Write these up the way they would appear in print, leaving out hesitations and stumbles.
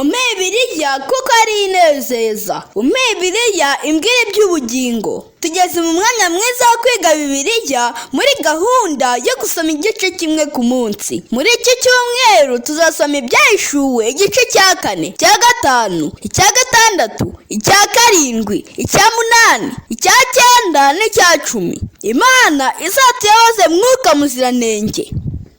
Umpe Bibiliya kuko ari inezeza, umpe Bibiliya imbwira iby'ubugingo. Tugeze mu mwanya mwiza wo kwiga Bibiliya muri gahunda yo gusoma igice kimwe ku munsi. Muri iki cyumweru tuzasoma Ibyahishuwe igice cya kane, icya gatanu, icya gatandatu, icya karindwi, icya munani, icya cyenda n'icya 10. Imana izatuyoboze Mwuka Muziranenge.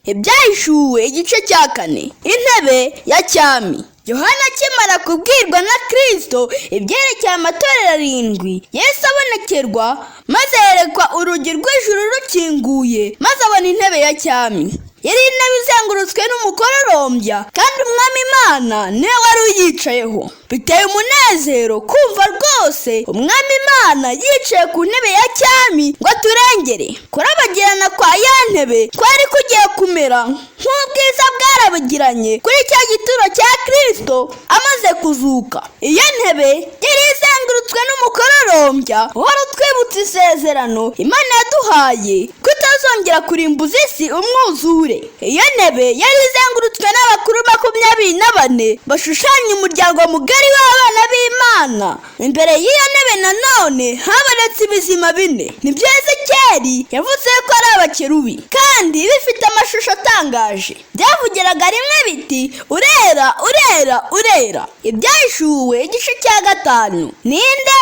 Ibyahishuwe igice cya kane, intebe ya cyami. Yohana akimara kubwirwa na Kristo ibyerekeye amatorero arindwi, yahise abonekerwa maze yerekwa urugi rw'ijuru rukinguye, maze abona intebe ya cyami. Yari intebe izengurutswe n'umukororombya, kandi Umwami Imana niwe wari uyicayeho. Biteye umunezero kumva rwose Umwami Imana yicaye ku ntebe ya cyami ngo aturengere. Kurabagirana kwa ya ntebe kwari kugiye kumera nk'ubwiza bwarabagiranye kuri cya gituro cya Kristo amaze kuzuka. Iyo ntebe yari izengurutswe n'umukororombya uhora utwibutsa isezerano Imana yaduhaye kutazongera kurimbuza isi umwuzure. Iyo ntebe yari izengurutswe n'abakuru 24 bashushanya umuryango mugari w'abana b'Imana. Imbere y'iyo ntebe nanone habonetse ibizima bine, nibyo Ezekiyeli yavuze ko ari abakerubi, kandi bifite amashusho atangaje. Byavugiraga rimwe biti: "Urera, urera, urera." Ibyahishuwe igice cya gatanu. Ninde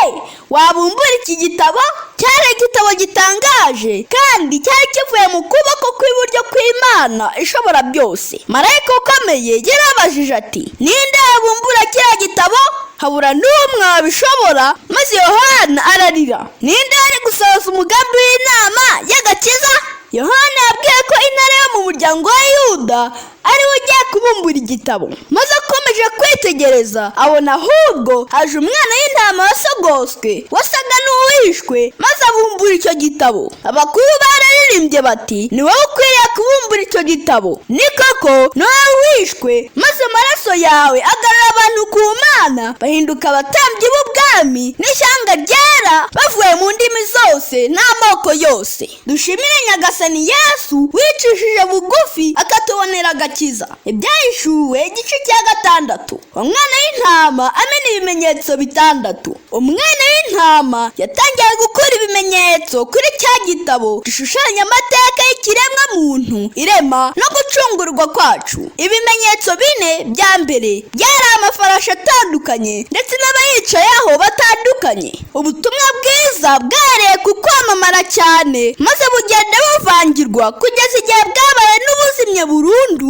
wabumbura iki gitabo? Cyari igitabo gitangaje kandi cyari kivuye mu kuboko kw'iburyo kw'Imana ishobora byose. Marayika ukomeye yarabajije ati: "Ninde wabumbura kiriya gitabo?" Habura n'umwe wabishobora, maze Yohana ararira. Ninde wari gusohoza umugambi w'inama y'agakiza? Yohana yabwiye ko intare yo mu muryango wa Yuda ari we ugiye kubumbura igitabo, maze akomeje kwitegereza abona ahubwo haje umwana w'intama wasogoswe, wasaga n'uwishwe, maze abumbura icyo gitabo. Abakuru bararirimbye bati: "Ni wowe ukwiriye kubumbura icyo gitabo, ni koko ni wowe wishwe, maze amaraso yawe agarura abantu ku Mana, bahinduka abatambyi b'ubwami n'ishyanga ryera, bavuye mu ndimi zose n'amoko yose." Dushimire Nyagasani Yesu wicishije bugufi akatubonera agakiza. Ibyahishuwe igice cya gatandatu. Umwana w'intama amena ibimenyetso bitandatu. Umwana w'intama yatangiye gukora ibimenyetso kuri cya gitabo gishushanya amateka y'ikiremwa muntu, irema no gucungurwa kwacu. Ibimenyetso bine bya mbere byari amafarashi atandukanye ndetse n'abayicayeho batandukanye. Ubutumwa bwiza bwahereye ku kwamamara cyane, maze bugenda buvangirwa kugeza igihe bwabaye n'ubuzimye burundu,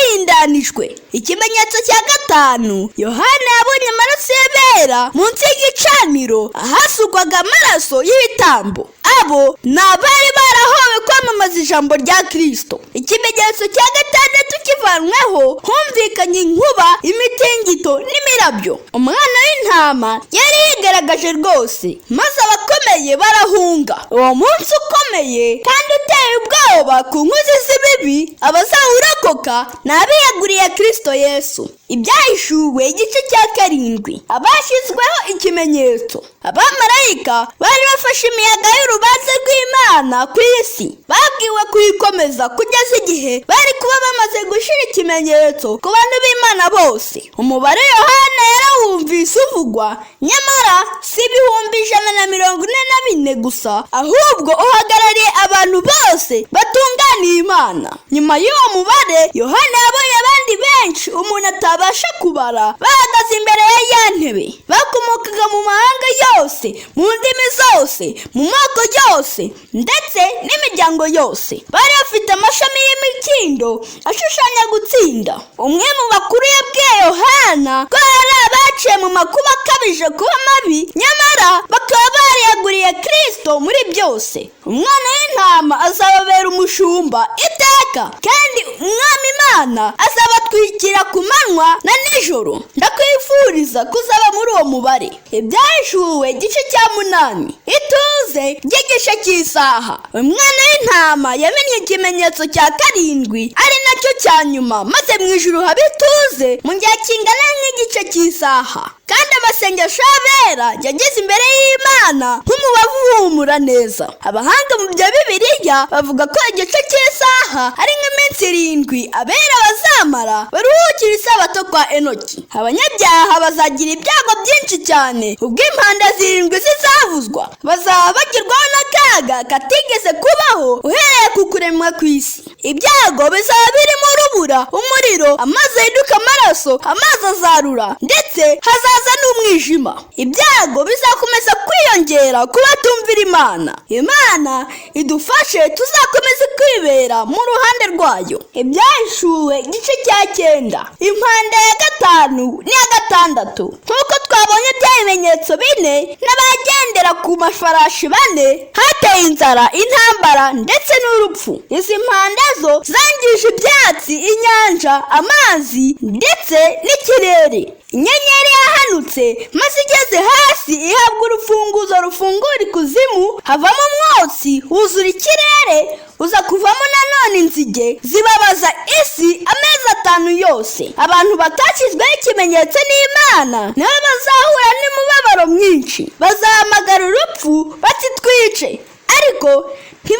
bwahindanijwe. Ikimenyetso cya gatanu, Yohana yabonye amaraso y'abera munsi y'igicaniro ahasukwaga amaraso y'ibitambo. Abo ni abari barahowe kwamamaza ijambo rya Kristo. Ikimenyetso cya gatandatu kivanweho, humvikanye inkuba, imitingito n'imirabyo. Umwana w'intama yari yigaragaje rwose, maze abakomeye barahunga. Uwo munsi ukomeye kandi uteye ubwoba ku nkozi z'ibibi, abazawurokoka ni abiyeguriye Kristo Yesu. Ibyahishuwe igice cya karindwi. Abashyizweho ikimenyetso. Abamarayika bari bafashe imiyaga y'urubanza rw'Imana ku isi babwiwe kuyikomeza kugeza igihe bari kuba bamaze gushyira ikimenyetso ku bantu b'Imana bose. Umubare Yohana yarawumvise uvugwa, nyamara si 144,000 gusa, ahubwo uhagarariye abantu bose batunganiye Imana. Nyuma y'uwo mubare, Yohana yabonye abandi benshi umuntu atabasha kubara bahagaze imbere ya ya ntebe. Bakomokaga mu mahanga yose, mu ndimi zose, mu moko yose ndetse n'imiryango yose. Bari bafite amashami y'imikindo ashushanya gutsinda. Umwe mu bakuru yabwiye Yohana ko hari abaciye mu makuba akabije kuba mabi, nyamara bakaba bariyeguriye Kristo muri byose. Umwana w'intama azababera umushumba iteka, kandi Umwami Imana azabatwikira ku manywa na nijoro. Ndakwifuriza kuzaba muri uwo mubare. Ibyahishuwe igice cya munani. Ituze ry'igice cy'isaha. Umwana w'intama yamennye ikimenyetso cya karindwi, ari nacyo cya nyuma, maze mu ijuru haba ituze mu gihe kingana nk'igice cy'isaha. Kandi Amasengesho y'abera yageze imbere y'Imana nk'umubavu uhumura neza. Abahanga mu bya Bibiliya bavuga ko igice cy'isaha ari nk'iminsi 7 abera bazamara baruhukira isabato kwa Enoki. Abanyabyaha bazagira ibyago byinshi cyane ubwo impanda 7 zizavuzwa. Bazaba bagirwaho n'akaga katigeze kubaho uhereye ku kuremwa kw'isi. Ibyago bizaba birimo urubura, umuriro, amazi ahinduka amaraso, amazi azarura, ndetse hazaza n'umwijima. Ibyago bizakomeza kwiyongera ku batumvira Imana. Imana idufashe tuzakomeze kwibera mu ruhande rwayo. Ibyahishuwe igice cya 9, impanda ya 5 n'iya 6. Nk'uko twabonye bya bimenyetso 4 n'abagendera ku mafarashi 4, hateye inzara, intambara ndetse n'urupfu. Izi mpanda zo zangije ibyatsi, inyanja, amazi ndetse n'ikirere. Inyenyeri yahanutse maze igeze hasi ihabwa urufunguzo rufungura ikuzimu, havamo umwotsi wuzura ikirere, uza kuvamo nanone inzige zibabaza isi amezi 5 yose. Abantu batashyizweho ikimenyetso n'Imana nibo bazahura n'umubabaro mwinshi. Bazahamagara urupfu bati twice, ariko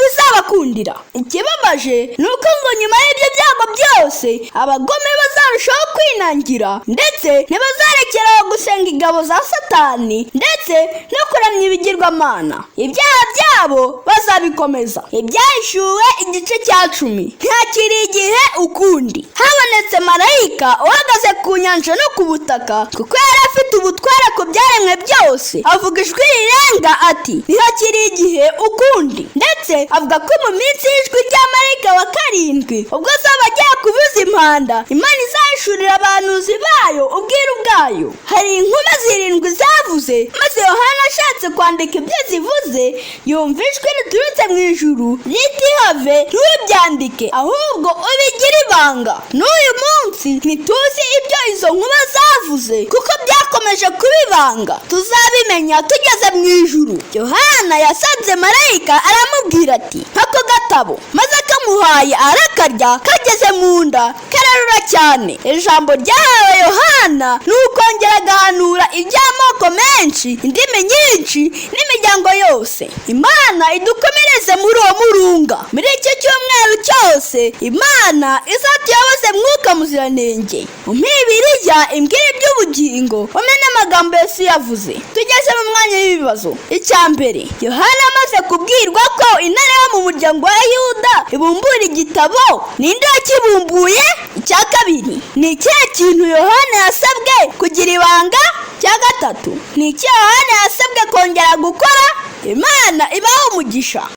ntibizabakundira. Ikibabaje ni uko ngo nyuma y'ibyo byago byose abagome bazarushaho kwinangira, ndetse ntibazarekeraho gusenga ingabo za Satani ndetse no kuramya ibigirwamana. Ibyaha byabo bazabikomeza. Ibyahishuwe igice cya 10. Ntihakiri igihe ukundi. Habonetse marayika uhagaze ku nyanja no ku butaka, kuko yari afite ubutware ku byaremwe byose. Avuga ijwi rirenga ati ntihakiri igihe ukundi, ndetse avuga ko mu minsi y'ijwi rya marayika wa 7, ubwo azaba agiye kuvuza impanda, Imana izahishurira abahanuzi bayo ubwiru bwayo. Hari inkuba 7 zavuze, maze Yohana ashatse kwandika ibyo zivuze, yumva ijwi riturutse mu ijuru riti have, ntubyandike, ahubwo ubigire ibanga. N'uyu munsi ntituzi ibyo izo nkuba zavuze kuko byakomeje kuba ibanga. Tuzabimenya tugeze mu ijuru. Yohana yasanze marayika aramubwira ati nk'ako gatabo, maze akamuhaye arakarya, kageze mu nda kararura cyane. Ijambo ryahawe Yohana ni ukongera agahanura iby'amoko menshi, indimi nyinshi n'imiryango yose. Imana idukomereze muri uwo murunga. Muri icyo cyumweru cyose Imana izatuyoboze Mwuka Muziranenge. Umpe Bibiliya imbwira iby'ubugingo, umpe n'amagambo Yesu yavuze. Tugeze mu mwanya w'ibibazo. Icya mbere, Yohana amaze kubwirwa ko intare yo mu muryango wa Yuda ibumbura igitabo, ninde wakibumbuye? Icya kabiri, ni ikihe kintu Yohana yasabwe kugira ibanga? Icya gatatu, ni iki Yohana yasabwe kongera gukora? Imana ibaho umugisha.